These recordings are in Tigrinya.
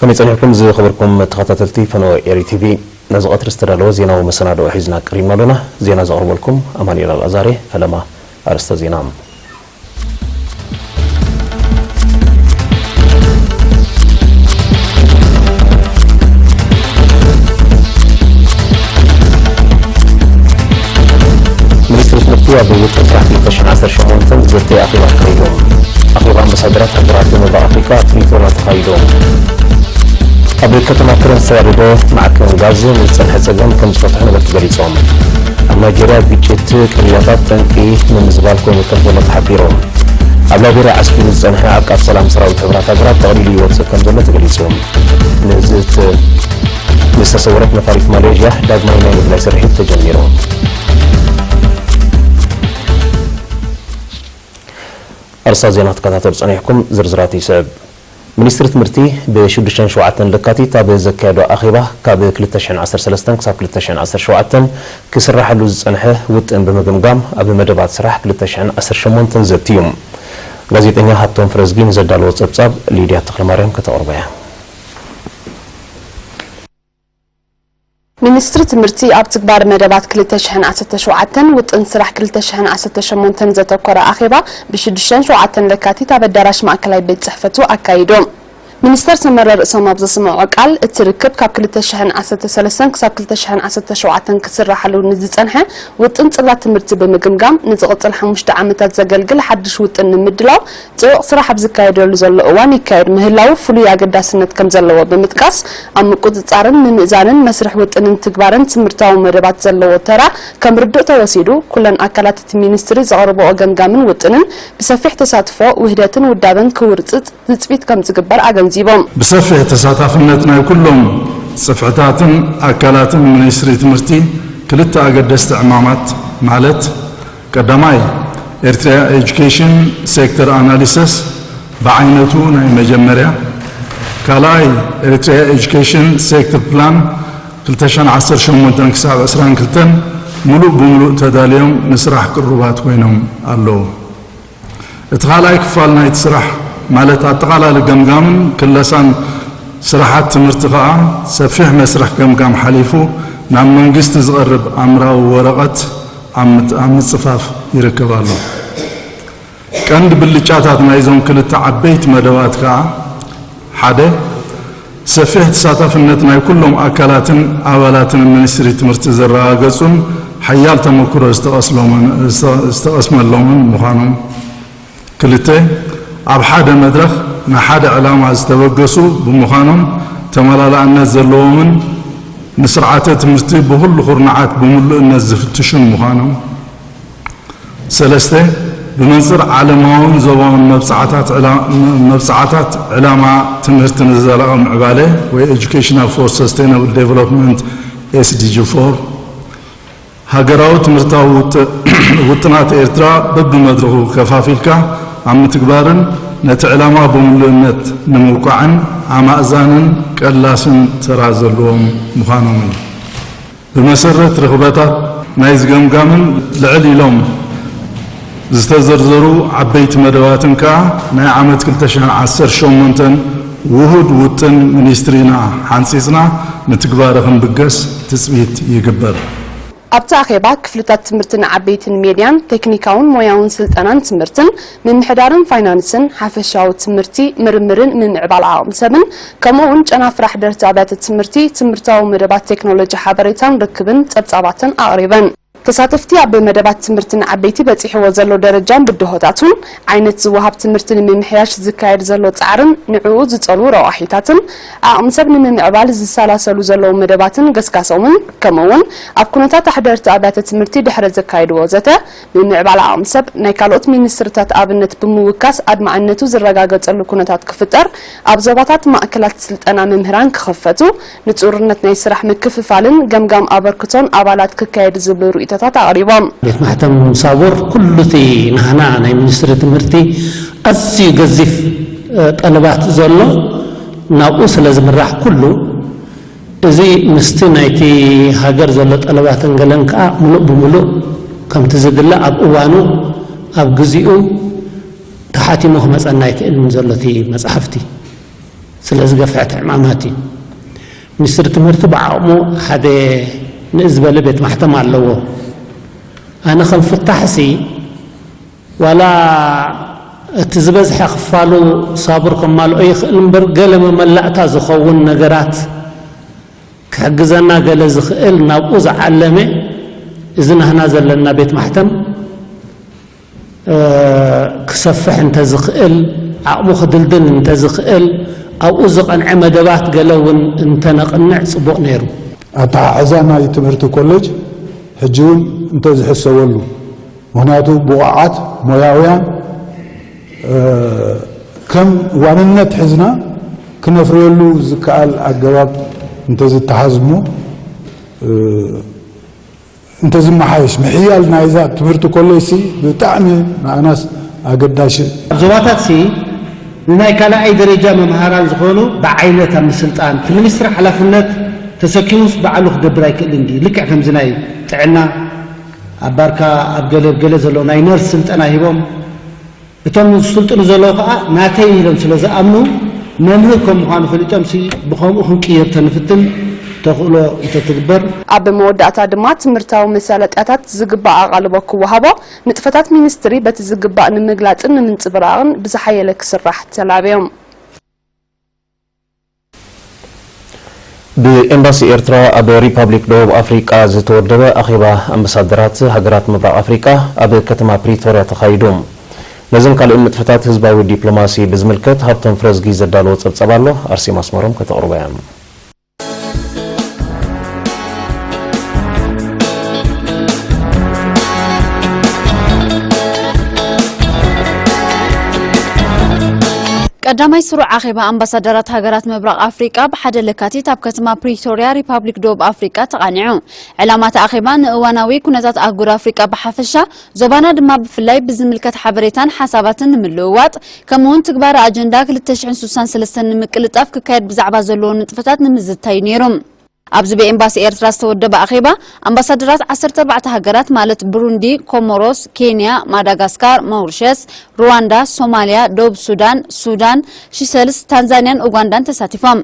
ከመይ ጸኒሕኩም ዝኸበርኩም ተኸታተልቲ ፈነወ ኤሪ ቲቪ? ነዚ ቀትሪ ዝተዳለወ ዜናዊ መሰናድኦ ሒዝና ቀሪብና ኣሎና። ዜና ዘቕርበልኩም ኣማኑኤል ኣልኣዛሬ። ፈለማ ኣርእስተ ዜና። ሚኒስትሪ ትምህርቲ ኣብ ውጥን ስራሕ ክልተ ሽሕን ዓሰርተ ሸሞንተን ዘተ ኣኼባ ኣካይዱ። ኣኼባ ኣምባሳደራት ሃገራት ምብራቕ ኣፍሪቃ ፕሪቶርያ ተኻይዱ። ኣብ ከተማ ከረን ዝተዋደደ ማዕከን ጋዝ ንዝጸንሐ ጸገም ከም ዝፈትሑ ነበርቲ ገሊጾም። ኣብ ናይጄርያ ግጭት ቅርያታት ጠንቂ ምምዝባል ኮይኑ ከም ዘሎ ተሓቢሩ። ኣብ ላይቤርያ ዓስኪሩ ዝጸንሐ ዓቃብ ሰላም ሰራዊት ሕቡራት ሃገራት ጠቕሊሉ ይወጽእ ከም ዘሎ ተገሊጹ። ንዝት ምስ ተሰወረት ነፋሪት ማሌዥያ ዳግማይ ናይ ምፍላይ ስርሒት ተጀሚሩ። ኣርእስታት ዜና ክትከታተሉ ጸኒሕኩም፣ ዝርዝራቱ ይስዕብ። ሚኒስትሪ ትምህርቲ ብሽዱሽተን ሸውዓተን ለካቲት ኣብ ዘካየዶ ኣኼባ፣ ካብ ክልተ ሽሕን ዓሰርተ ሰለስተን ክሳብ ክልተ ሽሕን ዓሰርተ ሸውዓተን ክስራሓሉ ዝጸንሐ ውጥን ብምግምጋም፣ ኣብ መደባት ስራሕ ክልተ ሽሕን ዓሰርተ ሸሞንተን ዘትዩ። ጋዜጠኛ ሃብቶም ፍረዝጊ ንዘዳለዎ ጸብጻብ ሊድያ ተኽለማርያም ከተቕርቦ እያ። ሚኒስትሪ ትምህርቲ ኣብ ትግባር መደባት ክልተ ሽሕን ዓሰርተ ሸውዓተን ውጥን ስራሕ ክልተ ሽሕን ዓሰርተ ሸሞንተን ዘተኮረ ኣኼባ ብሽዱሽተን ሸውዓተን ለካቲት ኣብ ኣዳራሽ ማእከላይ ቤት ጽሕፈቱ ኣካይዱ። ሚኒስተር ሰመረ ርእሶም ኣብ ዘስምዖ ቃል፣ እቲ ርክብ ካብ ክልተ ሽሕን ዓሰርተ ሰለስተን ክሳብ ክልተ ሽሕን ዓሰርተ ሸውዓተን ክስራሓሉ ንዝጸንሐ ውጥን ጽላት ትምህርቲ ብምግምጋም፣ ንዝቕጽል ሓሙሽተ ዓመታት ዘገልግል ሓድሽ ውጥን ንምድላው ጥቡቕ ስራሕ ኣብ ዝካየደሉ ዘሎ እዋን ይካየድ ምህላዉ ፍሉይ ኣገዳስነት ከም ዘለዎ ብምጥቃስ፣ ኣብ ምቁጽጻርን ምምእዛንን መስርሕ ውጥንን ትግባርን ትምህርታዊ መደባት ዘለዎ ተራ ከም ርዱእ ተወሲዱ፣ ኩለን ኣካላት እቲ ሚኒስትሪ ዘቕርብኦ ገምጋምን ውጥንን ብሰፊሕ ተሳትፎ፣ ውህደትን ውዳበን ክውርጽጽ ትጽቢት ከም ዝግበር ኣገንዚቦም። ብሰፊሕ ተሳታፍነት ናይ ኩሎም ጽፍሕታትን ኣካላትን ሚኒስትሪ ትምህርቲ ክልተ ኣገደስቲ ዕማማት ማለት፣ ቀዳማይ፣ ኤርትራ ኤጁኬሽን ሴክተር ኣናሊሰስ ብዓይነቱ ናይ መጀመርያ፣ ካልኣይ፣ ኤርትራ ኤጁኬሽን ሴክተር ፕላን ክልተ ሽሕን ዓሰርተ ሸሞንተን ክሳብ ዕስራን ክልተን ምሉእ ብምሉእ ተዳልዮም ንስራሕ ቅሩባት ኮይኖም ኣለዉ። እቲ ካልኣይ ክፋል ናይቲ ስራሕ፣ ማለት ኣጠቓላሊ ገምጋምን ክለሳን ስራሓት ትምህርቲ ከኣ፣ ሰፊሕ መስርሕ ገምጋም ሓሊፉ ናብ መንግስቲ ዝቐርብ ኣምራዊ ወረቐት ኣብ ምት-፣ ኣብ ምጽፋፍ ይርከብ ኣሎ። ቀንዲ ብልጫታት ናይዞም ክልተ ዓበይቲ መደባት ከኣ፣ ሓደ፣ ሰፊሕ ተሳታፍነት ናይ ኩሎም ኣካላትን ኣባላትን ሚኒስትሪ ትምህርቲ ዘረጋገጹን ሓያል ተመክሮ ዝተቐስሎምን-፣ ዝተቐስመሎምን ምዃኖም። ክልተ፣ ኣብ ሓደ መድረኽ ንሓደ ዕላማ ዝተበገሱ ብምዃኖም፣ ተመላላእነት ዘለዎምን ንስርዓተ ትምህርቲ ብኹሉ ኩርናዓት ብምሉእነት ዝፍትሹን ምዃኖም። ሰለስተ፣ ብመንጽር ዓለማውን ዞባውን መብጽዓታት ዕላ-፣ መብጽዓታት ዕላማ ትምህርቲ ንዘላቒ ምዕባለ ወይ Education for Sustainable Development፣ ኤስዲጂ ፎር፣ ሃገራዊ ትምህርታዊ ውጥ-፣ ውጥናት ኤርትራ በብመድረኹ ከፋፊልካ ኣብ ምትግባርን ነቲ ዕላማ ብምሉእነት ንምውቃዕን ኣማእዛንን ቀላስን ተራ ዘለዎም ምዃኖም እዩ። ብመሰረት ርኽበታት ናይ ዝገምጋምን ልዕል ኢሎም ዝተዘርዘሩ ዓበይቲ መደባትን ከኣ፣ ናይ ዓመት ክልተ ሽሕን ዓሰርተ ሸሞንተን ውሁድ ውጥን ሚኒስትሪና ሓንጺጽና ንትግባረ ክንብገስ ትጽቢት ይግበር። ኣብቲ ኣኼባ፣ ክፍልታት ትምህርቲ ንዓበይትን ሜድያን፣ ቴክኒካውን ሞያውን ስልጠናን ትምህርትን፣ ምምሕዳርን ፋይናንስን፣ ሓፈሻዊ ትምህርቲ፣ ምርምርን ምምዕባል ዓቕሚ ሰብን፣ ከምኡ እውን ጨናፍር ኣሕደርቲ ኣብያተ ትምህርቲ፣ ትምህርታዊ መደባት ቴክኖሎጂ ሓበሬታን ርክብን ጸብጻባትን ኣቕሪበን። ተሳተፍቲ ኣብ መደባት ትምህርቲ ንዓበይቲ በጺሕዎ ዘሎ ደረጃን ብድሆታቱን፣ ዓይነት ዝወሃብ ትምህርቲ ንምምሕያሽ ዝካየድ ዘሎ ጻዕርን ንዕኡ ዝጸልዉ ረቋሒታትን፣ ዓቕሚ ሰብ ንምምዕባል ዝሰላሰሉ ዘለዉ መደባትን ገስጋሶምን፣ ከምኡ እውን ኣብ ኩነታት ኣሕደርቲ ኣብያተ ትምህርቲ ድሕሪ ዘካየድዎ ዘተ፣ ምምዕባል ዓቕሚ ሰብ ናይ ካልኦት ሚኒስትርታት ኣብነት ብምውካስ ኣድማዕነቱ ዝረጋገጸሉ ኩነታት ክፍጠር፣ ኣብ ዞባታት ማእከላት ስልጠና መምህራን ክኽፈቱ፣ ንጽሩነት ናይ ስራሕ ምክፍፋልን ገምጋም ኣበርክቶን ኣባላት ክካየድ ዝብሉ ርእይቶታት ኣቕሪቦም። ቤት ማሕተም ሳቦር ኩሉ እቲ ናህና ናይ ሚኒስትሪ ትምህርቲ ኣዝዩ ገዚፍ፣ እ፣ ጠለባት ዘሎ ናብኡ ስለ ዝምራሕ ኩሉ እዚ ምስቲ ናይቲ ሃገር ዘሎ ጠለባትን ገለን ከኣ ምሉእ ብምሉእ ከምቲ ዝድለ ኣብ እዋኑ ኣብ ግዚኡ ተሓቲሙ ክመጸና ኣይክእልን ዘሎ እቲ መጽሓፍቲ። ስለ ዝገፍሐት ዕማማት እዩ። ሚኒስትሪ ትምህርቲ ብዓቕሙ ሓደ ንእስ ዝበለ ቤት ማሕተም ኣለዎ። ኣነ ከም ፍታሕሲ ዋላ እቲ ዝበዝሐ ክፋሉ ሳቡር ከማልኦ ይኽእል እምበር፣ ገለ መመላእታ ዝኸውን ነገራት ክሕግዘና ገለ ዝኽእል ናብኡ ዝዓለመ፣ እዚ ናህና ዘለና ቤት ማሕተም ክሰፍሕ እንተዝኽእል፣ ዓቕሙ ክድልድል እንተዝኽእል፣ ኣብኡ ዝቐንዐ መደባት ገለ እውን እንተነቕንዕ ጽቡቕ ነይሩ። ኣተሓሕዛ ናይ ትምህርቲ ኮሌጅ ሕጂ እውን እንተዝሕሰበሉ፣ ምኽንያቱ ብቑዓት ሞያውያን ከም ዋንነት ሒዝና ክነፍርየሉ ዝከኣል ኣገባብ እንተዝተሓዝሙ እንተዝመሓየሽ። ምሕያል ናይዛ ትምህርቲ ኮሌጅ ሲ ብጣዕሚ ንኣናስ ኣገዳሽ። ኣብ ዞባታት ሲ ንናይ ካልኣይ ደረጃ መምሃራን ዝኾኑ ብዓይነት ኣብ ምስልጣን እቲ ሚኒስትሪ ሓላፍነት ተሰኪሙስ ባዕሉ ክገብር ኣይክእልን ድዩ? ልክዕ ከምዚ ናይ ጥዕና ኣብ ባርካ ኣብ ገለ ገለ ዘሎ ናይ ነርስ ስልጠና ሂቦም እቶም ዝስልጥኑ ዘለዉ ከዓ ናተይ ኢሎም ስለ ዝኣምኑ መምህር ከም ምዃኑ ፈሊጦም ሲ ብኸምኡ ክንቅየር ተንፍትን ተኽእሎ እንተትግበር። ኣብ መወዳእታ ድማ ትምህርታዊ መሳለጥያታት ዝግባእ ኣቓልቦ ክወሃቦ ንጥፈታት ሚኒስትሪ በቲ ዝግባእ ንምግላጽን ንምንጽብራቕን ብዝሓየለ ክስራሕ ተላብዮም። ብኤምባሲ ኤርትራ ኣብ ሪፓብሊክ ደቡብ ኣፍሪቃ ዝተወደበ ኣኼባ ኣምባሳደራት ሃገራት ምብራቕ ኣፍሪቃ ኣብ ከተማ ፕሪቶርያ ተኻይዱ። ነዝን ካልእን ንጥፈታት ህዝባዊ ዲፕሎማሲ ብዝምልከት ሃብቶም ፍረዝጊ ዘዳለዎ ጸብጸብ ኣሎ፣ ኣርሴማ ኣስመሮም ከተቕርቦ እያ። ቀዳማይ ስሩዕ ኣኼባ ኣምባሳደራት ሃገራት ምብራቕ ኣፍሪቃ ብሓደ ለካቲት ኣብ ከተማ ፕሪቶርያ ሪፓብሊክ ደቡብ ኣፍሪቃ ተቓኒዑ። ዕላማ እቲ ኣኼባ ንእዋናዊ ኩነታት ኣህጉር ኣፍሪቃ ብሓፈሻ፣ ዞባና ድማ ብፍላይ ብዝምልከት ሓበሬታን ሓሳባትን ንምልውዋጥ፣ ከምኡውን ትግባረ ኣጀንዳ ክልተ ሽሕን ስሳን ሰለስተን ንምቅልጣፍ ክካየድ ብዛዕባ ዘለዎ ንጥፈታት ንምዝታይ ነይሩ። ኣብዚ ብኤምባሲ ኤርትራ ዝተወደበ ኣኼባ፣ ኣምባሳደራት ዓሰርተ ኣርባዕተ ሃገራት ማለት ብሩንዲ፣ ኮሞሮስ፣ ኬንያ፣ ማዳጋስካር፣ ሞሪሸስ፣ ሩዋንዳ፣ ሶማልያ፣ ደቡብ ሱዳን፣ ሱዳን፣ ሺሰልስ፣ ታንዛንያን ኡጋንዳን ተሳቲፎም።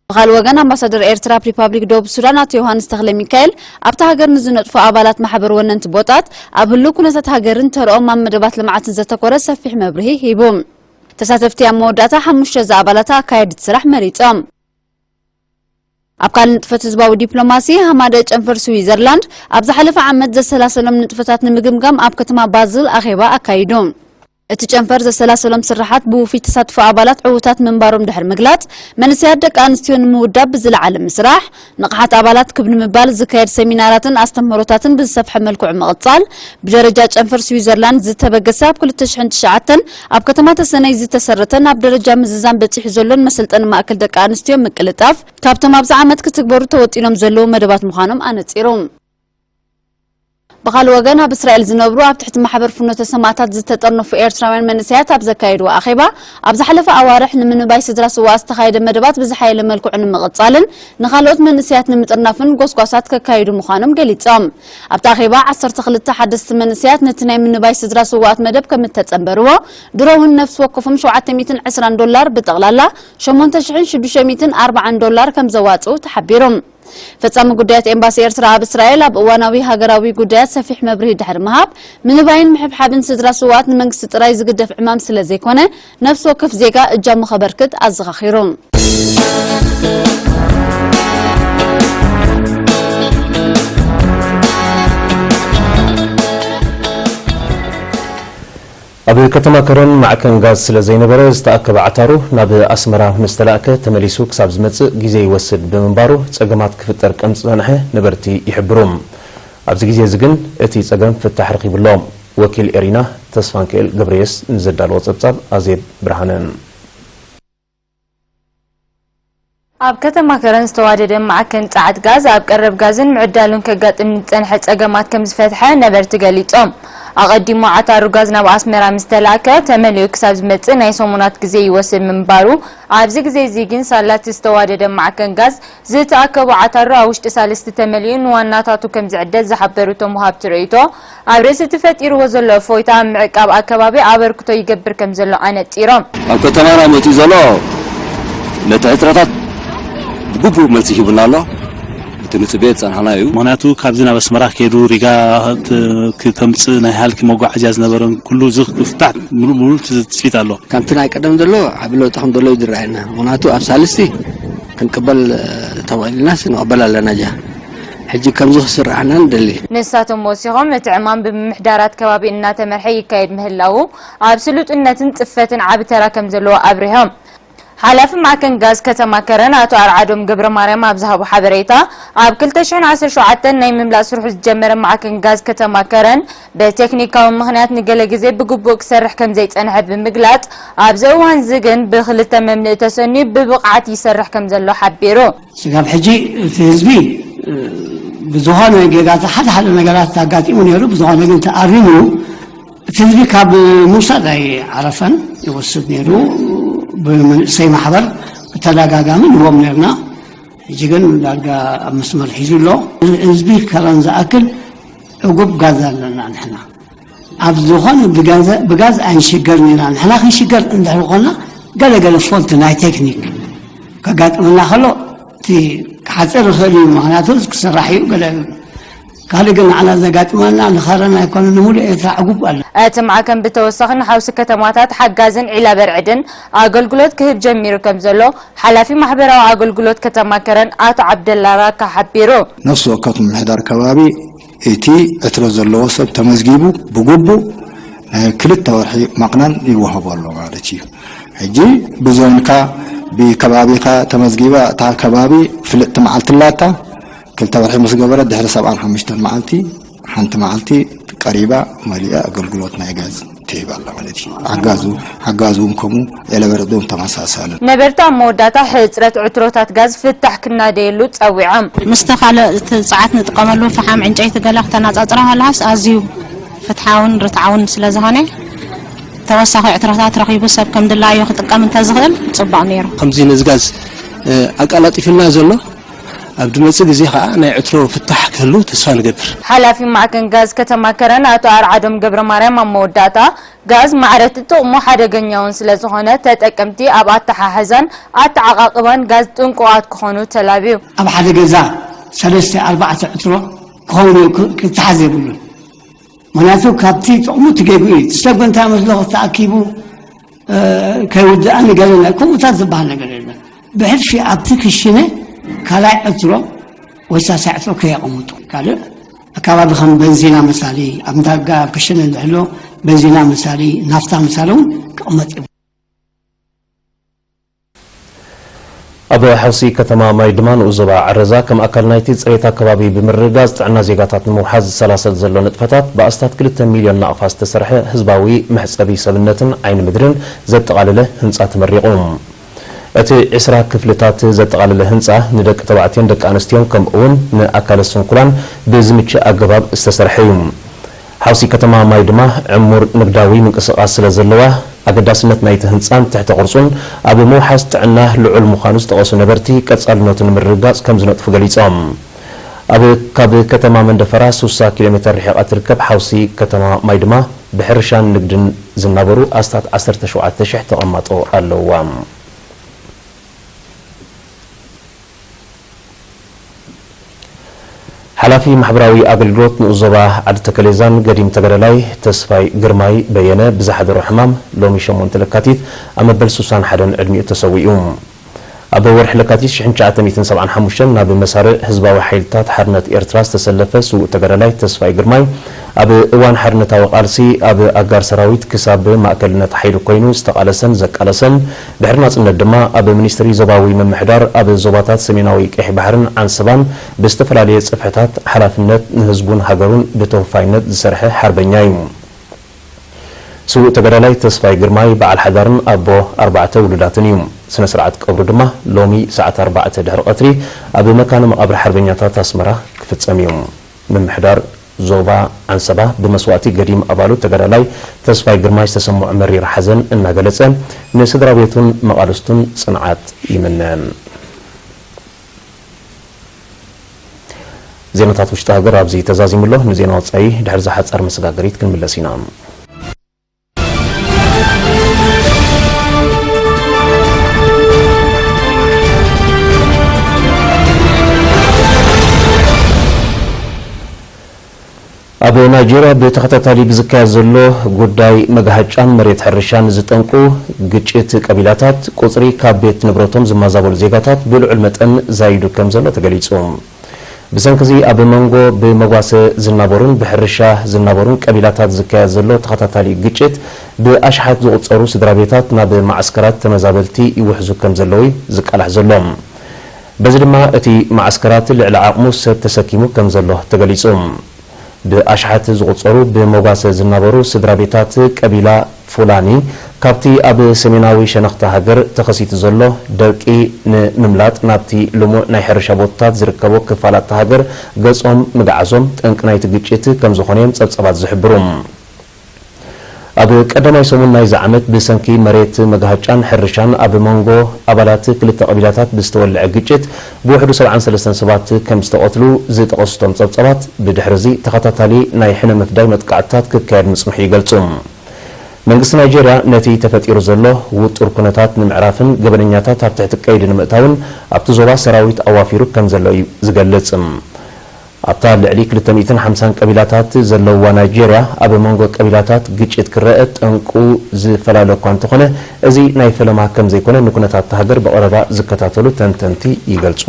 ብኻልእ ወገን ኣምባሳደር ኤርትራ ኣብ ሪፓብሊክ ደቡብ ሱዳን ኣቶ ዮሃንስ ተኽለ ሚካኤል ኣብታ ሃገር ንዝነጥፉ ኣባላት ማሕበር ወነንቲ ቦጣት ኣብ ህሉው ኩነታት ሃገርን ተረኦም ኣብ መደባት ልምዓትን ዘተኮረ ሰፊሕ መብርሂ ሂቡ። ተሳተፍቲ ኣብ መወዳእታ ሓሙሽተ ዝኣባላታ ኣካየድቲ ስራሕ መሪጾም። ኣብ ካልእ ንጥፈት ህዝባዊ ዲፕሎማሲ፣ ሃማደ ጨንፈር ስዊዘርላንድ ኣብ ዝሓለፈ ዓመት ዘሰላሰሎም ንጥፈታት ንምግምጋም ኣብ ከተማ ባዝል ኣኼባ ኣካይዱ። እቲ ጨንፈር ዘሰላሰሎም ስራሓት ብውፉይ ተሳትፎ ኣባላት ዕዉታት ምንባሮም ድሕሪ ምግላጽ፣ መንእሰያት ደቂ ኣንስትዮ ንምውዳብ ብዝለዓለ ምስራሕ፣ ንቕሓት ኣባላት ክብ ንምባል ዝካየድ ሰሚናራትን ኣስተምህሮታትን ብዝሰፍሐ መልክዑ ምቕጻል፣ ብደረጃ ጨንፈር ስዊዘርላንድ ዝተበገሰ ኣብ ክልተ ሽሕን ትሽዓተን ኣብ ከተማ ተሰነይ ዝተሰረተ ናብ ደረጃ ምዝዛም በጺሑ ዘሎን መሰልጠኒ ማእከል ደቂ ኣንስትዮ ምቅልጣፍ፣ ካብቶም ኣብዚ ዓመት ክትግበሩ ተወጢኖም ዘለዉ መደባት ምዃኖም ኣነጺሩ። ብኻልእ ወገን፣ ኣብ እስራኤል ዝነብሩ ኣብ ትሕቲ ማሕበር ፍኖተ ሰማእታት ዝተጠርነፉ ኤርትራውያን መንእሰያት ኣብ ዘካየድዎ ኣኼባ፣ ኣብ ዝሓለፈ ኣዋርሕ ንምንባይ ስድራ ስውኣት ዝተኻየደ መደባት ብዝሓየለ መልክዑ ንምቕጻልን ንኻልኦት መንእሰያት ንምጥርናፍን ጎስጓሳት ከካይዱ ምዃኖም ገሊጾም። ኣብቲ ኣኼባ፣ ዓሰርተ ክልተ ሓደስቲ መንእሰያት ነቲ ናይ ምንባይ ስድራ ስውኣት መደብ ከም እተጸንበርዎ፣ ድሮ እውን ነፍሲ ወከፎም ሸውዓተ ሚእትን ዕስራን ዶላር፣ ብጠቕላላ ሸሞንተ ሽሕን ሽዱሽተ ሚእትን ኣርባዓን ዶላር ከም ዘዋጽኡ ተሓቢሩ። ፈጻሚ ጉዳያት ኤምባሲ ኤርትራ ኣብ እስራኤል ኣብ እዋናዊ ሃገራዊ ጉዳያት ሰፊሕ መብርሂ ድሕሪ ምሃብ፣ ምንባይን ምሕብሓብን ስድራ ስውኣት ንመንግስቲ ጥራይ ዝግደፍ ዕማም ስለ ዘይኮነ፣ ነፍሲ ወከፍ ዜጋ እጃሙ ከበርክት ኣዘኻኺሩ። ኣብ ከተማ ከረን ማዕከን ጋዝ ስለ ዘይነበረ፣ ዝተኣከበ ዓታሩ ናብ ኣስመራ ምስ ተላእከ ተመሊሱ ክሳብ ዝመጽእ ግዜ ይወስድ ብምንባሩ፣ ጸገማት ክፍጠር ከም ዝጸንሐ ነበርቲ ይሕብሩ። ኣብዚ ግዜ እዚ ግን እቲ ጸገም ፍታሕ ረኺቡ ኣሎ። ወኪል ኤሪና ተስፋንክኤል ገብረየስ ንዘዳለዎ ጸብጻብ ኣዜብ ብርሃነ። ኣብ ከተማ ከረን ዝተዋደደ ማዕከን ጸዓት ጋዝ ኣብ ቀረብ ጋዝን ምዕዳሉን ከጋጥም ንዝጸንሐ ጸገማት ከም ዝፈትሐ ነበርቲ ገሊጾም። ኣቐዲሙ ዓታሩ ጋዝ ናብ ኣስመራ ምስ ተላእከ፣ ተመሊኡ ክሳብ ዝመጽእ ናይ ሰሙናት ግዜ ይወስድ ምንባሩ፣ ኣብዚ ግዜ እዚ ግን ሳላ እቲ ዝተዋደደ ማዕከን ጋዝ ዝተኣከቦ ዓታሩ ኣብ ውሽጢ ሳልስቲ ተመሊኡ ንዋናታቱ ከም ዝዕደል ዝሓበሩ እቶም ወሃብቲ ርእይቶ፣ ኣብ ርእሲ እቲ ፈጢርዎ ዘሎ እፎይታ ኣብ ምዕቃብ ኣከባቢ ኣበርክቶ ይገብር ከም ዘሎ ኣነጺሮም። ኣብ ከተማና መጺኡ ዘሎ ነቲ ዕትረታት ብግቡእ መልሲ ሂቡና ኣሎ። እቲ ንጽበዮ ዝጸናሕና እዩ። ምኽንያቱ ካብዚ ናብ ኣስመራ ከይዱ ሪጋ ት-፣ ክተምጽእ ናይ ሃልኪ መጓዓዝያ ዝነበረን ኩሉ እዚ ክፍታሕ ምሉእ ብምሉእ ትጽቢት ኣሎ። ከምቲ ናይ ቀደም ዘሎ ዓቢ ለውጢ ከም ዘሎ እዩ ዝረኣየና። ምኽንያቱ ኣብ ሳልስቲ ክንቅበል፣ እ፣ ተባሂልናስ ንቕበል ኣለና እያ። ሕጂ ከምዚ ክስርዓና ንደሊ። ንሳቶም ወሲኾም እቲ ዕማም ብምምሕዳራት ከባቢ እናተመርሐ ይካየድ ምህላዉ ኣብ ስሉጥነትን ጽፈትን ዓቢ ተራ ከም ዘለዎ ኣብሪሆም። ሓላፊ ማዕከን ጋዝ ከተማ ከረን ኣቶ ኣርዓዶም ገብረ ማርያም ኣብ ዝሃቦ ሓበሬታ፣ ኣብ ክልተ ሽሕን ዓሰርተ ሸውዓተን ናይ ምምላእ ስርሑ ዝጀመረ ማዕከን ጋዝ ከተማ ከረን ብቴክኒካዊ ምኽንያት ንገለ ግዜ ብግቡእ ክሰርሕ ከም ዘይጸንሐ ብምግላጽ፣ ኣብዚ እዋን እዚ ግን ብኽልተ መምልኢ ተሰንዩ ብብቕዓት ይሰርሕ ከም ዘሎ ሓቢሩ። ስጋብ ሕጂ እቲ ህዝቢ፣ እ፣ ብዝኾነ ጌጋታት ሓደ ሓደ ነገራት ኣጋጢሙ ነይሩ። ብዝኾነ ግን ተኣሪሙ እቲ ህዝቢ ካብ ምውሳድ ኣይዓረፈን። ይወስድ ነይሩ። ብመንእሰይ ማሕበር ብተደጋጋሚ ንቦም ነርና። ሕጂ ግን ዳርጋ ኣብ መስመር ሒዙ ኣሎ። ህዝቢ ከረን ዝኣክል ዕጉብ ጋዝ ኣለና ንሕና። ኣብ ዝኾነ ብጋዝ፣ ብጋዝ ኣይንሽገርን ኢና። ንሕና ክንሽገር እንድሕር ኮና ገለ ገለ ፎልት ናይ ቴክኒክ ከጋጥመና ከሎ እቲ ክሓጽር ይኽእል እዩ። ምኽንያቱ ክስራሕ እዩ ገለ። ካልእ ግን ንዓና ዘጋጥመና ንኸረን ኣይኮነ፣ ንምሉእ ኤርትራ ዕጉብ ኣሎ። እቲ ማዕከን ብተወሳኺ ንሓውሲ ከተማታት ሓጋዝን ዒላ በርዕድን ኣገልግሎት ክህብ ጀሚሩ ከም ዘሎ ሓላፊ ማሕበራዊ ኣገልግሎት ከተማ ከረን ኣቶ ዓብደላ ራካ ሓቢሩ። ነፍሲ ወከፍ ምምሕዳር ከባቢ እቲ ዕትሮ ዘለዎ ሰብ ተመዝጊቡ ብግቡእ ናይ ክልተ ወርሒ ማቕነን ይወሃቦ ኣሎ ማለት እዩ። ሕጂ ብዞንካ ብከባቢኻ ተመዝጊባ እታ ከባቢ ፍልጥቲ መዓልቲ ኣላታ። ክልተ ወርሒ ምስ ገበረት ድሕሪ ሰብዓን ሓሙሽተን መዓልቲ ሓንቲ መዓልቲ ቀሪባ መሊኣ ኣገልግሎት ናይ ጋዝ ትህብ ኣላ ማለት እዩ። ሓጋዙ ሓጋዙ እውን ከምኡ ኤለበረዶም ተመሳሳሊ። ነበርቲ ኣብ መወዳእታ ሕጽረት ዕትሮታት ጋዝ ፍታሕ ክናደየሉ ጸዊዖም። ምስቲ ካልእ እቲ ጸዓት ንጥቀመሉ ፈሓም ዕንጨይቲ ገለ ክተነጻጽሮ ከለኻስ ኣዝዩ ፍትሓውን ርትዓውን ስለ ዝኾነ፣ ተወሳኺ ዕትሮታት ረኺቡ ሰብ ከም ድላዩ ክጥቀም እንተዝኽእል ጽቡቕ ነይሩ። ከምዚ ነዚ ጋዝ፣ እ፣ ኣቀላጢፍልና ዘሎ፣ ኣብ ዝመጽእ ግዜ ኸኣ ናይ ዕትሮ ፍታሕ ክህሉ ተስፋ ንገብር። ሓላፊ ማዕከን ጋዝ ከተማ ከረን ኣቶ ኣርዓዶም ገብረ ማርያም ኣብ መወዳእታ፣ ጋዝ ማዕረቲ ጥቕሙ ሓደገኛውን ስለ ዝኾነ፣ ተጠቀምቲ ኣብ ኣተሓሕዛን ኣተዓቓቕባን ጋዝ ጥንቁቓት ክኾኑ ተላብዩ። ኣብ ሓደ ገዛ ሰለስተ ኣርባዕተ ዕትሮ ክኸውን እዩ፣ ክ-፣ ክተሓዝ የብሉን። ምኽንያቱ ካብቲ ጥቕሙ ትጌጉ እዩ። እቲ ሰብ ግን እንታይ መስሎ ተኣኪቡ፣ እ፣ ከይውድኣ ንገለና፣ ከምኡታት ዝበሃል ነገር የለን። ብሕልፊ ኣብቲ ክሽነ ካልኣይ ዕትሮ ወይ ሳልሳይ ዕትሮ ከየቐምጡ። ካልእ ኣካባቢ ከም በንዚና መሳሊ፣ ኣብ ዳጋ ኣብ ክሽነ ዝሕሎ በንዚና መሳሊ፣ ናፍታ መሳሊ እውን ክቕመጥ እዩ። ኣብ ሓውሲ ከተማ ማይ ድማ ንኡስ ዞባ ዓረዛ ከም ኣካል ናይቲ ጽሬት ኣከባቢ ብምርግጋጽ ጥዕና ዜጋታት ንምውሓዝ ዝሰላሰል ዘሎ ንጥፈታት ብኣስታት ክልተ ሚልዮን ናቕፋ ዝተሰርሐ ህዝባዊ መሕጸቢ ሰብነትን ዓይኒ ምድርን ዘጠቓለለ ህንጻ ተመሪቑ። እቲ ዕስራ ክፍልታት ዘጠቓለለ ህንጻ ንደቂ ተባዕትዮን ደቂ ኣንስትዮን ከምኡ'ውን ንኣካለ ስንኩላን ብዝምችእ ኣገባብ ዝተሰርሐ እዩ። ሓውሲ ከተማ ማይ ድማ ዕሙር ንግዳዊ ምንቅስቓስ ስለ ዘለዋ፣ ኣገዳስነት ናይቲ ህንጻን ትሕተ ቅርጹን ኣብ ምውሓስ ጥዕና ልዑል ምዃኑ ዝጠቐሱ ነበርቲ፣ ቀጻልነቱ ንምርግጋጽ ከም ዝነጥፉ ገሊጾም። ኣብ፣ ካብ ከተማ መንደፈራ ሱሳ ኪሎ ሜተር ርሒቓ ትርከብ ሓውሲ ከተማ ማይ ድማ ብሕርሻን ንግድን ዝናበሩ ኣስታት ዓሰርተ ሸውዓተ ሽሕ ተቐማጦ ኣለውዋ። ሓላፊ ማሕበራዊ ኣገልግሎት ንኡስ ዞባ ዓዲ ተከሌዛን ገዲም ተጋዳላይ ተስፋይ ግርማይ በየነ ብዝሓደሮ ሕማም ሎሚ ሸሞንተ ለካቲት ኣብ መበል ሱሳን ሓደን ዕድሚኡ ተሰዊኡ። ኣብ ወርሒ ለካቲት ሽሕን ትሽዓተ ሚእትን ሰብዓን ሓሙሽተን ናብ መሳርዕ ህዝባዊ ሓይልታት ሓርነት ኤርትራ ዝተሰለፈ ስዉእ ተጋዳላይ ተስፋይ ግርማይ፣ ኣብ እዋን ሓርነታዊ ቃልሲ ኣብ ኣጋር ሰራዊት ክሳብ ማእከልነት ሓይሊ ኮይኑ ዝተቓለሰን ዘቃለሰን፣ ድሕሪ ናጽነት ድማ ኣብ ሚኒስትሪ ዞባዊ ምምሕዳር ኣብ ዞባታት ሰሜናዊ ቀይሕ ባሕርን ዓንሰባን ብዝተፈላለየ ጽፍሕታት ሓላፍነት ንህዝቡን ሃገሩን ብተወፋይነት ዝሰርሐ ሓርበኛ እዩ። ስዉእ ተጋዳላይ ተስፋይ ግርማይ በዓል ሓዳርን ኣቦ ኣርባዕተ ውሉዳትን እዩ። ስነ ስርዓት ቀብሩ ድማ ሎሚ ሰዓት ኣርባዕተ ድሕሪ ቀትሪ ኣብ መካነ መቓብር ሓርበኛታት ኣስመራ ክፍጸም እዩ። ምምሕዳር ዞባ ዓንሰባ ብመስዋእቲ ገዲም ኣባሉ ተጋዳላይ ተስፋይ ግርማይ ዝተሰምዖ መሪር ሓዘን እናገለጸ፣ ንስድራ ቤቱን መቓልስቱን ጽንዓት ይምነ። ዜናታት ውሽጢ ሃገር ኣብዚ ተዛዚሙ ኣሎ። ንዜና ወጻኢ ድሕሪ እዛ ሓጻር መሰጋገሪት ክንምለስ ኢና። ኣብ ናይጄርያ ብተኸታታሊ ብዝካየድ ዘሎ ጉዳይ መጋሃጫን መሬት ሕርሻን ዝጠንቁ ግጭት ቀቢላታት፣ ቁጽሪ ካብ ቤት ንብረቶም ዝመዛበሉ ዜጋታት ብልዑል መጠን ዛይዱ ከም ዘሎ ተገሊጹ። ብሰንኪ እዚ ኣብ መንጎ ብመጓሰ ዝናበሩን ብሕርሻ ዝናበሩን ቀቢላታት ዝካየድ ዘሎ ተኸታታሊ ግጭት፣ ብኣሽሓት ዝቑጸሩ ስድራ ቤታት ናብ መዓስከራት ተመዛበልቲ ይውሕዙ ከም ዘለዉ እዩ ዝቃላሕ ዘሎ። በዚ ድማ እቲ መዓስከራት ልዕሊ ዓቕሙ ሰብ ተሰኪሙ ከም ዘሎ ተገሊጹ። ብኣሽሓት ዝቑጸሩ ብመጓሰ ዝናበሩ ስድራ ቤታት ቀቢላ ፉላኒ፣ ካብቲ ኣብ ሰሜናዊ ሸነኽቲ ሃገር ተኸሲቱ ዘሎ ደርቂ ንምምላጥ ናብቲ ልሙዕ ናይ ሕርሻ ቦታታት ዝርከቦ ክፋላት እታ ሃገር ገጾም ምግዓዞም ጠንቂ ናይቲ ግጭት ከም ዝኾነ እዮም ጸብጸባት ዝሕብሩ። ኣብ ቀዳማይ ሰሙን ናይዚ ዓመት ብሰንኪ መሬት መግሃጫን ሕርሻን ኣብ መንጎ ኣባላት ክልተ ቀቢላታት ብዝተወልዐ ግጭት ብውሕዱ ሰብዓን ሰለስተን ሰባት ከም ዝተቐትሉ ዝጠቐሱ እቶም ጸብጸባት፣ ብድሕሪ እዚ ተኸታታሊ ናይ ሕነ ምፍዳይ መጥቃዕትታት ክካየድ ምጽንሑ ይገልጹ። መንግስቲ ናይጄርያ ነቲ ተፈጢሩ ዘሎ ውጡር ኩነታት ንምዕራፍን ገበነኛታት ኣብ ትሕቲ ቀይዲ ንምእታውን ኣብቲ ዞባ ሰራዊት ኣዋፊሩ ከም ዘሎ እዩ ዝገልጽ። ኣብታ ልዕሊ ክልተ ሚእትን ሓምሳን ቀቢላታት ዘለውዋ ናይጄርያ፣ ኣብ መንጎ ቀቢላታት ግጭት ክረአ ጠንቁ ዝፈላለ እኳ እንተኾነ፣ እዚ ናይ ፈለማ ከም ዘይኮነ ንኩነታት እታ ሃገር ብቐረባ ዝከታተሉ ተንተንቲ ይገልጹ።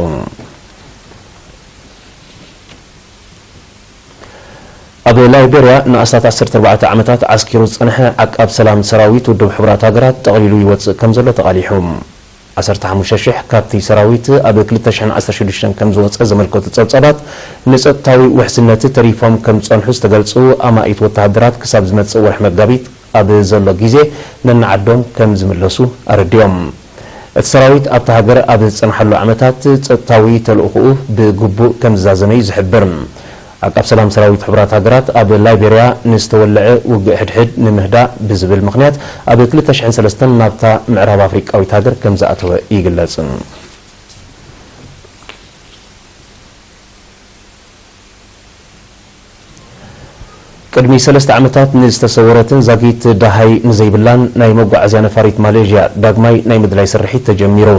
ኣብ ላይቤርያ ንኣስታት ዓሰርተ ኣርባዕተ ዓመታት ዓስኪሩ ዝጸንሐ ዓቃብ ሰላም ሰራዊት ውድብ ሕቡራት ሃገራት ጠቕሊሉ ይወጽእ ከም ዘሎ ተቓሊሑ። ዓሰርተ ሓሙሽተ ሽሕ ካብቲ ሰራዊት ኣብ ክልተ ሽሕን ዓሰርተ ሽዱሽተን ከም ዝወጸ ዘመልከቱ ጸብጻባት፣ ንጸጥታዊ ውሕስነት ተሪፎም ከም ዝጸንሑ ዝተገልጹ ኣማኢት ወተሃደራት ክሳብ ዝመጽእ ወርሒ መጋቢት ኣብ ዘሎ ግዜ ነንዓዶም ከም ዝምለሱ ኣረዲኦም። እቲ ሰራዊት ኣብታ ሃገር ኣብ ዝጸንሓሉ ዓመታት ጸጥታዊ ተልእኾኡ ብግቡእ ከም ዝዛዘመ እዩ ዝሕብር። ዓቃብ ሰላም ሰራዊት ሕቡራት ሃገራት ኣብ ላይቤርያ ንዝተወልዐ ውግእ ሕድሕድ ንምህዳእ ብዝብል ምኽንያት ኣብ ክልተ ሽሕን ሰለስተን ናብታ ምዕራብ ኣፍሪቃዊት ሃገር ከም ዝኣተወ ይግለጽ። ቅድሚ ሰለስተ ዓመታት ንዝተሰወረትን ዛጊት ደሃይ ንዘይብላን ናይ መጓዓዝያ ነፋሪት ማሌዥያ ዳግማይ ናይ ምድላይ ስርሒት ተጀሚሩ።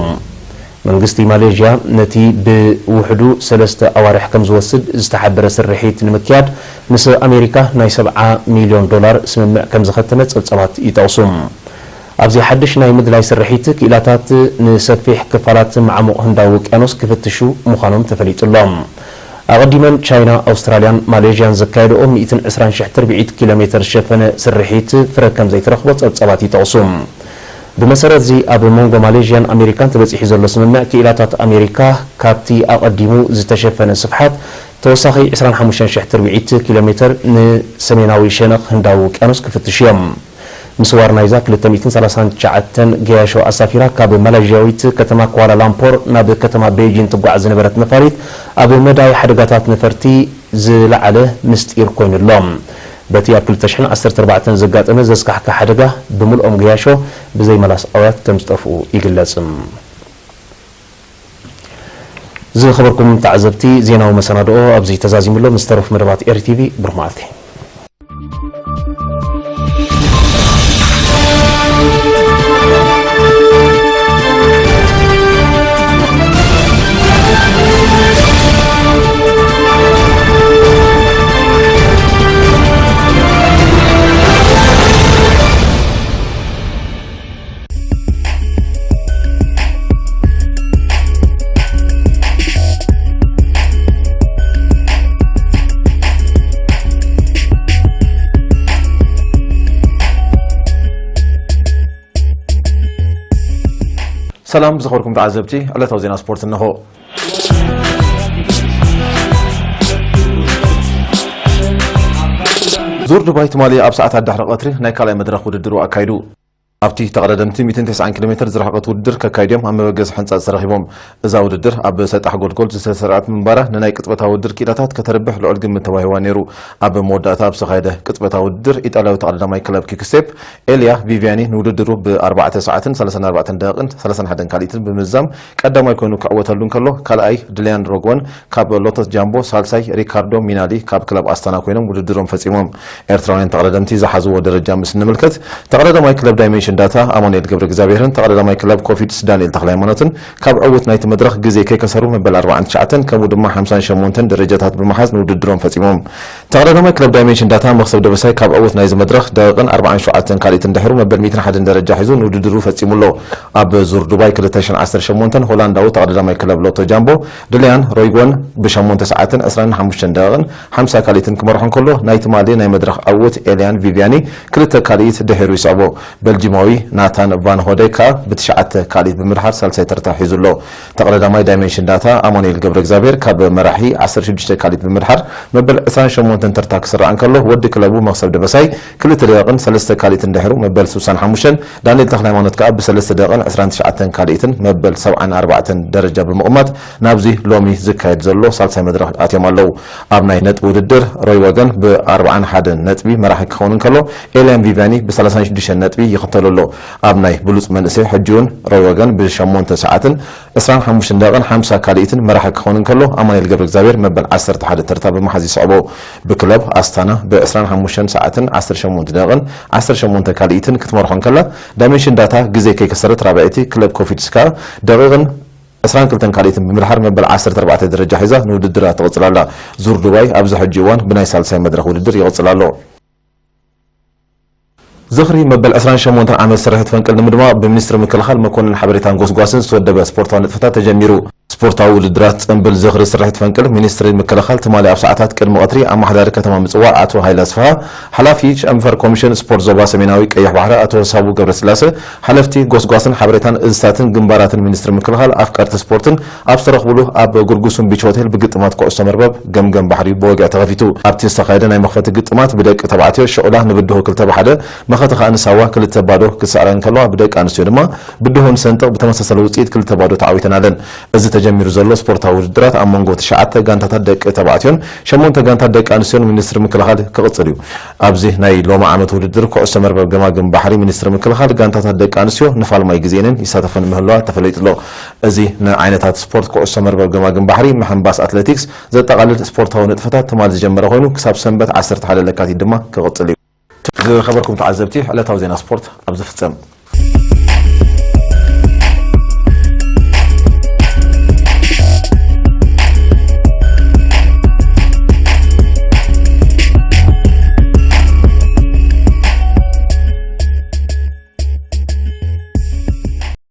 መንግስቲ ማሌዥያ ነቲ ብውሕዱ ሰለስተ ኣዋርሕ ከም ዝወስድ ዝተሓበረ ስርሒት ንምክያድ ምስ ኣሜሪካ ናይ ሰብዓ ሚልዮን ዶላር ስምምዕ ከም ዝኸተመ ጸብጻባት ይጠቕሱ። ኣብዚ ሓድሽ ናይ ምድላይ ስርሒት፣ ክኢላታት ንሰፊሕ ክፋላት ማዕሙቕ ህንዳዊ ውቅያኖስ ክፍትሹ ምዃኖም ተፈሊጡ ኣሎ። ኣቐዲመን ቻይና፣ ኣውስትራልያን ማሌዥያን ዘካየድኦ ሚእትን ዕስራን ሽሕ ትርብዒት ኪሎ ሜተር ዝሸፈነ ስርሒት ፍረ ከም ዘይተረኽቦ ጸብጻባት ይጠቕሱ። ብመሰረት እዚ፣ ኣብ መንጎ ማሌዥያን ኣሜሪካን ተበጺሑ ዘሎ ስምምዕ፣ ክኢላታት ኣሜሪካ ካብቲ ኣቐዲሙ ዝተሸፈነ ስፍሓት ተወሳኺ ዕስራን ሓሙሽተን ሽሕ ትርብዒት ኪሎ ሜተር ንሰሜናዊ ሸነኽ ህንዳዊ ውቅያኖስ ክፍትሹ እዮም። ምስዋር ናይዛ ክልተ ሚእትን ሰላሳን ትሽዓተን ገያሾ ኣሳፊራ ካብ ማላዥያዊት ከተማ ኳላላምፖር ናብ ከተማ ቤይጂን ትጓዓዝ ዝነበረት ነፋሪት ኣብ መዳይ ሓደጋታት ነፈርቲ ዝለዓለ ምስጢር ኮይኑ ኣሎ። በቲ ኣብ ክልተ ሽሕን ዓሰርተ ኣርባዕተን ዘጋጠመ ዘስካሕክሕ ሓደጋ ብምልኦም ገያሾ ብዘይ መላስ ኣውያት ከም ዝጠፍኡ ይግለጽ። ዝኸበርኩም ተዓዘብቲ፣ ዜናዊ መሰናድኦ ኣብዚ ተዛዚሙ ኣሎ። ምስ ተረፉ መደባት ኤሪ ቲቪ ብሩኽ መዓልቲ። ሰላም ዝኸበርኩም ተዓዘብቲ፣ ዕለታዊ ዜና ስፖርት እንሆ። ዙር ዱባይ ትማሊ ኣብ ሰዓታት ድሕሪ ቀትሪ ናይ ካልኣይ መድረኽ ውድድሩ ኣካይዱ። ኣብቲ ተቐዳደምቲ ሚእትን ተስዓን ኪሎ ሜትር ዝረሓቐት ውድድር ከካይድዮም ኣብ መበገሲ ሕንጻጽ ተረኺቦም። እዛ ውድድር ኣብ ሰጣሕ ጎልጎል ዝተሰርዐት ምንባራ ንናይ ቅጽበታዊ ውድድር ክኢላታት ከተርብሕ ልዑል ግምት ተዋሂባ ነይሩ። ኣብ መወዳእታ ኣብ ዝተኻየደ ቅጽበታዊ ውድድር ኢጣልያዊ ተቐዳዳማይ ክለብ ኪክስቴፕ ኤልያ ቪቪያኒ ንውድድሩ ብ ኣርባዕተ ሰዓትን ሰላሳን ኣርባዕተን ደቂቕን ሰላሳን ሓደን ካልኢትን ብምዝዛም ቀዳማይ ኮይኑ ክዕወተሉ እንከሎ፣ ካልኣይ ድልያን ሮግወን ካብ ሎተስ ጃምቦ፣ ሳልሳይ ሪካርዶ ሚናሊ ካብ ክለብ ኣስታና ኮይኖም ውድድሮም ፈጺሞም። ኤርትራውያን ተቐዳደምቲ ዝሓዝዎ ደረጃ ምስ እንምልከት፣ ተቐዳዳማይ ክለብ ዳይመንሽን ሽንዳታ ኣማኑኤል ገብረ እግዚኣብሔርን ተቐዳዳማይ ክለብ ኮፊድስ ዳንኤል ተኽለ ሃይማኖትን ካብ ዕውት ናይቲ መድረኽ ግዜ ከይከሰሩ መበል ኣርባዓን ትሽዓተን ከምኡ ድማ ሓምሳን ሸሞንተን ደረጃታት ብምሓዝ ንውድድሮም ፈጺሞም። ተቐዳዳማይ ክለብ ዳይመንሽን ዳታ መኽሰብ ደበሳይ ካብ ዕውት ናይዚ መድረኽ ደቂቕን ኣርባዓን ሸውዓተን ካልኢትን ድሕሩ መበል ሚእትን ሓደን ደረጃ ሒዙ ንውድድሩ ፈጺሙ ኣሎ። ኣብ ዙር ዱባይ ክልተ ሽሕን ዓሰርተ ሸሞንተን ሆላንዳዊ ተቐዳዳማይ ክለብ ሎቶ ጃምቦ ድልያን ሮይጎን ብሸሞንተ ሰዓትን ዕስራን ሓሙሽተን ደቂቕን ሓምሳ ካልኢትን ክመርሖ እንከሎ ናይ ትማሊ ናይ መድረኽ ዕውት ኤልያን ቪቪያኒ ክልተ ካልኢት ድሒሩ ይስዕቦ። በልጂማዊ ናታን ቫን ሆደይ ከኣ ብትሽዓተ ካልኢት ብምድሓር ሳልሳይ ተርታ ሒዙ ኣሎ። ተቐዳዳማይ ዳይመንሽን ዳታ ኣማኑኤል ገብረ እግዚኣብሔር ካብ መራሒ ዓሰርተ ሽዱሽተ ካልኢት ብምድሓር መበል ዕስራን ሸሞንተን ተርታ ክስራዕ እንከሎ ወዲ ክለቡ መኽሰብ ደበሳይ ክልተ ደቂቕን ሰለስተ ካልኢትን ድሕሩ መበል ስሳን ሓሙሽተን ዳንኤል ተኽለ ሃይማኖት ከኣ ብሰለስተ ደቂቕን ዕስራን ትሽዓተን ካልኢትን መበል ሰብዓን ኣርባዕተን ደረጃ ብምቕማጥ ናብዚ ሎሚ ዝካየድ ዘሎ ሳልሳይ መድረኽ ኣትዮም ኣለዉ። ኣብ ናይ ነጥቢ ውድድር ሮይ ወገን ብኣርባዓን ሓደን ነጥቢ መራሒ ክኸውን እንከሎ ኤልያን ቪቫኒ ብሰላሳን ሽዱሽተን ነጥቢ ይኽተሎ ኣሎ። ኣብ ናይ ብሉጽ መንእሰይ ሕጂ እውን ሮይ ወገን ብሸሞንተ ሰዓትን ዕስራን ሓሙሽተን ደቂቕን ሓምሳ ካልኢትን መራሒ ክኸውን እንከሎ ኣማኑኤል ገብረ እግዚኣብሔር መበል ዓሰርተ ሓደ ተርታ ብምሓዝ ይስዕቦ። ብክለብ ኣስታና ብዕስራን ሓሙሽተን ሰዓትን ዓሰርተ ሸሞንተ ደቂቕን ዓሰርተ ሸሞንተ ካልኢትን ክትመርሖ እንከላ ዳይመንሽን ዳታ ግዜ ከይከሰረት ራብዐይቲ ክለብ ኮፊድስ ከኣ ደቂቕን ዕስራን ክልተን ካልኢትን ብምድሓር መበል ዓሰርተ ኣርባዕተ ደረጃ ሒዛ ንውድድራ ትቕጽል ኣላ። ዙር ዱባይ ኣብዚ ሕጂ እዋን ብናይ ሳልሳይ መድረኽ ውድድር ይቕጽል ኣሎ። ዝኽሪ መበል ዕስራን ሸሞንተን ዓመት ስርሒት ፈንቅል ንምድማቕ ብሚኒስትሪ ምክልኻል መኮንን ሓበሬታን ጎስጓስን ዝተወደበ ስፖርታዊ ንጥፈታት ተጀሚሩ። ስፖርታዊ ውድድራት ጽምብል ዝኽሪ ስርሒት ፈንቅል ሚኒስትሪ ምክልኻል ትማሊ ኣብ ሰዓታት ቅድሚ ቀትሪ ኣመሓዳሪ ከተማ ምጽዋዕ ኣቶ ሃይለ ኣስፍሃ፣ ሓላፊ ጨንፈር ኮሚሽን ስፖርት ዞባ ሰሜናዊ ቀይሕ ባሕሪ ኣቶ ሳቡ ገብረስላሰ፣ ሓለፍቲ ጎስጓስን ሓበሬታን እዝታትን ግንባራትን ሚኒስትሪ ምክልኻል ኣፍቀርቲ ስፖርትን ኣብ ዝተረኽብሉ ኣብ ጉርጉሱም ቢች ሆቴል ብግጥማት ኩዕሶ መርበብ ገምገም ባሕሪ ብወግዒ ተኸፊቱ። ኣብቲ ዝተኻየደ ናይ መኽፈቲ ግጥማት ብደቂ ተባዕትዮ ሸቑላ ንብድሆ ክልተ ብሓደ፣ መኸተ ከኣ ንሳዋ ክልተ ባዶ ክስዕራ እንከለዋ ብደቂ ኣንስትዮ ድማ ብድሆ ንሰንጥቕ ብተመሳሳሊ ውጽኢት ክልተ ባዶ ተዓዊተን ኣለን። እዚ ተጀሚሩ ዘሎ ስፖርታዊ ውድድራት ኣብ መንጎ ትሽዓተ ጋንታታት ደቂ ተባዕትዮን ሸሞንተ ጋንታት ደቂ ኣንስትዮን ሚኒስትሪ ምክልኻል ክቕጽል እዩ። ኣብዚ ናይ ሎሚ ዓመት ውድድር ኩዕሶ መርበብ ገማግም ባሕሪ ሚኒስትሪ ምክልኻል ጋንታታት ደቂ ኣንስትዮ ንፋልማይ ግዜንን ይሳተፈን ምህላዋ ተፈሊጡ ኣሎ። እዚ ንዓይነታት ስፖርት ኩዕሶ መርበብ ገማግም ባሕሪ፣ ምሕንባስ ኣትሌቲክስ ዘጠቓልል ስፖርታዊ ንጥፈታት ትማሊ ዝጀመረ ኮይኑ ክሳብ ሰንበት ዓሰርተ ሓደ ለካቲት ድማ ክቕጽል እዩ። ዝኸበርኩም ተዓዘብቲ ዕለታዊ ዜና ስፖርት ኣብዚ ፍጸም።